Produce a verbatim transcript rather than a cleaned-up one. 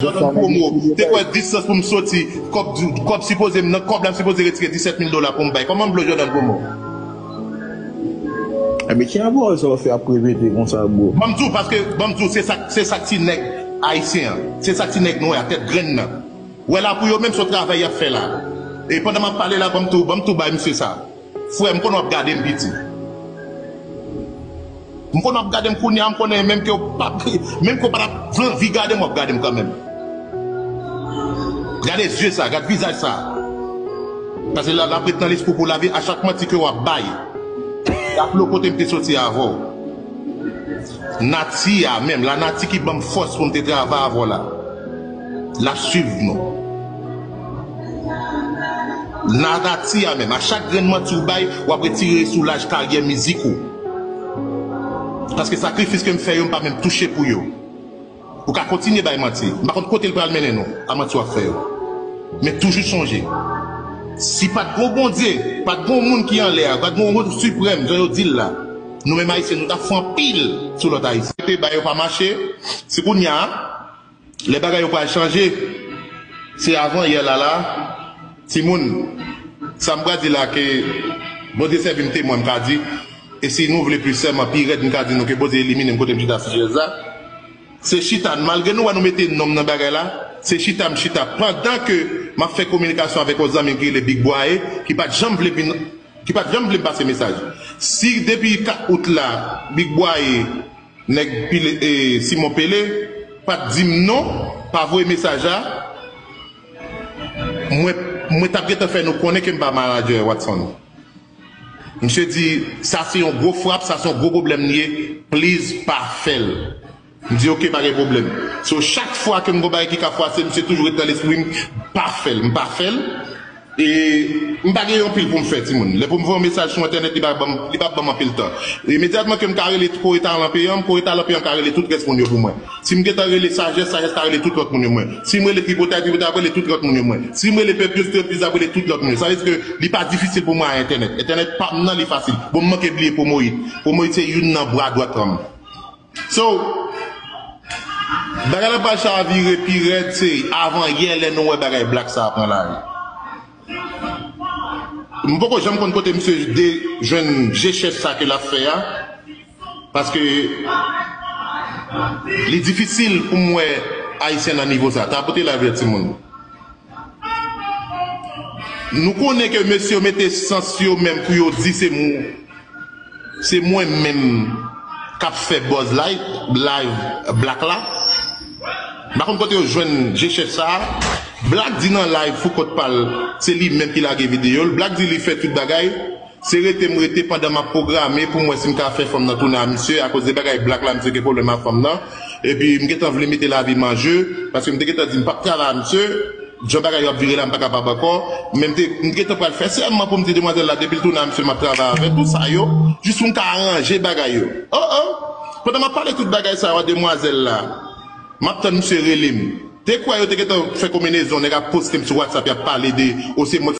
Jordan promo. Te kwè distans pou m soti, kòb, kòb sipoze m nan, kòb la m sipoze retire disèt mil dola pou m bay. Kòman m blow Jordan promo? Ebyen, ki abò sa w fè ap repete konsa, bro? Ban m di w, paske, ban m di w, se sa, se sa ti nèg ayisyen an, se sa ti nèg nwè a, tèt grenn nan. Wè la pou yo menm se yon travay y ap fè la. E pandan m ap pale la, ban m tou, ban m tou bay misye sa. Frè, m konnen w ap gade m piti. M konnen w ap gade m kounye a, m konnen menm ke w pa, menm ke w pa t ap anvi gade m, w ap gade m kanmenm. Gade zye sa, gade vizaj sa. Paske l ap ret nan lespri w pou lavi a chak manti ke w ap bay. Raple w kote m te soti avè w. Nati a menm, lanati ki ban m fòs pou m te travay avè w la, l ap swiv nou. Lanati a menm, a chak grenn manti w bay, w ap retire sou laj karyè mizik ou. Paske sakrifis ke m fè yo, m pa menm touche pou yo. Ou ka kontinye bay manti. M pa konn kote l pral mennen nou, a manti w ap fè yo. Men toujou sonje, si pa t gen yon Bondye, pa t gen yon moun ki anlè a, pa t gen yon moun siprèm, jan yo di l la, nou menm Ayisyen, nou t ap fè anpil sou lòt Ayisyen. Te bay yo pa mache, se kounye a, lè bagay yo pral chanje, se avan yè la la, timoun, sa m pral di la ke Bondye sèvi m temwen, m ka di, e si nou vle plis sèman, pi rèd, m ka di nou ke Bondye elimine m kote m chita sou chèz la. Se chita, malgre nou wè nou mete non m nan bagay la, se chita m chita pandan ke m ap fè kominikasyon avèk yon zanmi m ki rele Big Bwaye, ki pa t janm vle vin, ki pa t janm vle m pase mesaj. Si depi kat out la, Big Bwaye, nèg Pele, e, Simon Pele, pa t di m non, pa voye mesaj la, mwen, mwen t ap gentan fè nou konnen ke m pa manadjè Watson. Misye di, sa se yon gwo frap, sa se yon gwo pwoblèm li ye, please pa fè l. M di, oke, pa gen pwoblèm. So, chak fwa ke m gon bagay ki ka fwase, misye toujou ret nan lespri m, pa fè l, m pa fè l. E m pa gen yon pil pou m fè, timoun. Lè pou m voye yon mesaj sou entènèt, li pa ban m, li pa ban m anpil tan. Imedyatman ke m ka rele Kore Talan Peyan, Kore Talan Peyan ka rele tout rès moun yo pou mwen. Si m gentan rele Sajès, Sajès ka rele tout lòt moun yo mwen. Si m rele Tripotay, Tripotay ap rele tout lòt moun yo mwen. Si m rele Pèp Yo, Pèp Yo ap rele tout lòt moun yo. Sa vle di ke li pa difisil pou mwen a entènèt. Entènèt pa m nan, li fasil. Bon, m manke bliye Promohit. Promohit se youn nan bra dwat an m. So, bagay la pral chavire pi rèd, se avan yè lè nou wè bagay blak sa a pran lari. M poko janm konn kote misye de jwenn je chèf sa ke l ap fè a. Paske li difisil pou m wè Ayisyen nan nivo sa. Tapote live la, timoun. Nou konnen ke mesye yo mete sans yo menm pou yo di se mwen, se mwen menm k ap fè buzz live, live blak la. M pa konn kote yo jwenn je chèf sa a. Blak di nan live Fouco t pa l, se li menm ki lage videyo l. Blak di li fè tout bagay. Se rete m rete pandan m ap pwograme pou m wè si m ka fè fanm nan tounen a misye, akoz de bagay blak la, misye gen pwoblèm ak fanm nan. Epi m gentan vle mete lavi m an je, paske m te gentan di m p ap travay a misye. Jan bagay yo ap vire la, m pa kapab ankò. Men m te, m gentan pral fè sèman pou m di demwazèl la, depi l tounen a misye, m ap travay avè l. Tout sa yo, jis pou m ka aranje bagay yo. Oh, oh! Pandan m ap pale tout bagay sa yo a demwazèl la, m ap tann misye rele m. Te kwè yo te gentan fè konbinezon, nèg ap poste m sou WhatsApp, y ap pale de, o se mwen